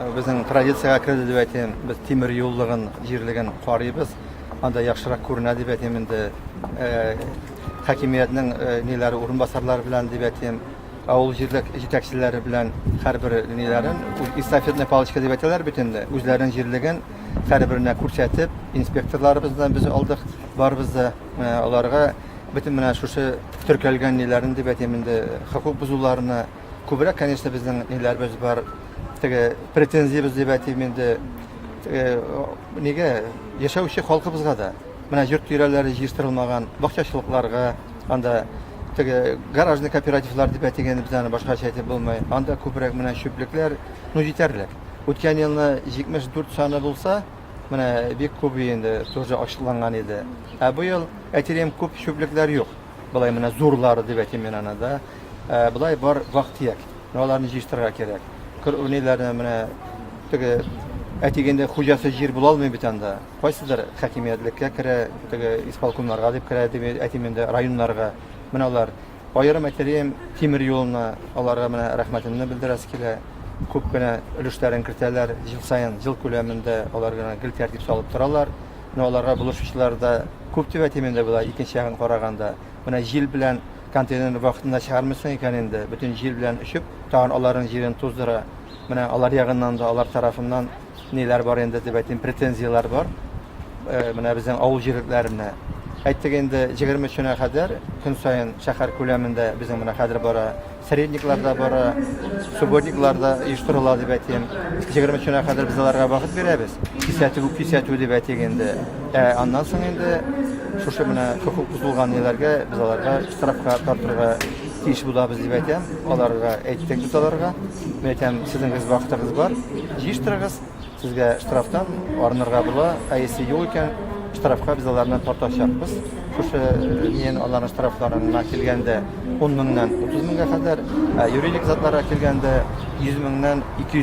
Безнең традициягә керде дип әйтим, без тимер юллыгын, җирлеген карыйбыз. Анда яхшырак күренә дип әйтим инде. Хакимиятнең ниләре урынбасарлары белән дип әйтим, авыл җирлек җитәкчеләре белән һәрбер ниләрен эстафетная палочка дип әйтәләр бит инде, үзләренең җирлеген һәрберенә күрсәтеп, инспекторларыбыздан без алдык, барыбыз да аларга бөтен менә шушы теркәлгән ниләрен дип әйтим инде, хокук бозуларны Күбрәк, конечно, безнең ниләрбез бар, теге претензиябез дип әйтим инде, теге нигә яшәүче халкыбызга да. Менә йорт тирәләре җыештырылмаган, бакчачылыкларга, анда теге гаражный кооперативлар дип әйтик инде, без аны башкача әйтеп булмый. Анда күбрәк менә чүплекләр, ну, җитәрлек. Үткән елны 74 саны булса, менә бик күп инде тоже ачыкланган иде. Ә быел, әйтер күп чүплекләр юк. Болай менә зурлары дип әйтим мин аны да. Ә, болай бар вак-төяк. Менә аларны җыештырырга кирәк. Кыр ниләрне менә теге әйтик инде хуҗасы җир була алмый бит анда. Кайсыдыр хакимиятлеккә керә, теге исполкомнарга дип керә дип әйтим инде, районнарга. Менә алар аерым әйтелим, тимер юлына аларга менә рәхмәтемне белдерәсе килә. Күп кенә өлешләрен кертәләр ел саен, ел күләмендә алар гына гел тәртип салып торалар. Менә аларга булышучылар да күп дип әйтим инде болай икенче ягын караганда. Менә җил белән контейнерны вакытында чыгармыйсың икән инде, бөтен җил белән очып, тагын аларның җирен туздыра. Менә алар ягыннан да, алар тарафыннан ниләр бар инде дип әйтим, претензияләр бар. Э, менә безнең авыл җирлекләренә. Әйттек инде, 23-нә кадәр көн саен шәһәр күләмендә безнең менә хәзер бара средниклар да бара, субботниклар да оештырыла дип әйтим. 23-нә кадәр без аларга вакыт бирәбез. Кисәтү, кисәтү дип әйтик инде. Ә аннан соң инде шушы менә хокук бозылган ниләргә без аларга штрафка тартырга тиеш булабыз дип әйтәм. Аларга әйттек без аларга. Мин әйтәм, сезнең вакытыгыз бар, җыештырыгыз. Сезгә штрафтан арынырга була, ә если юк икән, штрафка без аларны тартачакбыз. Шушы э, мин аларның штрафларына килгәндә 10 меңнән 30 меңгә кадәр, ә юридик затларга килгәндә 100 меңнән 200.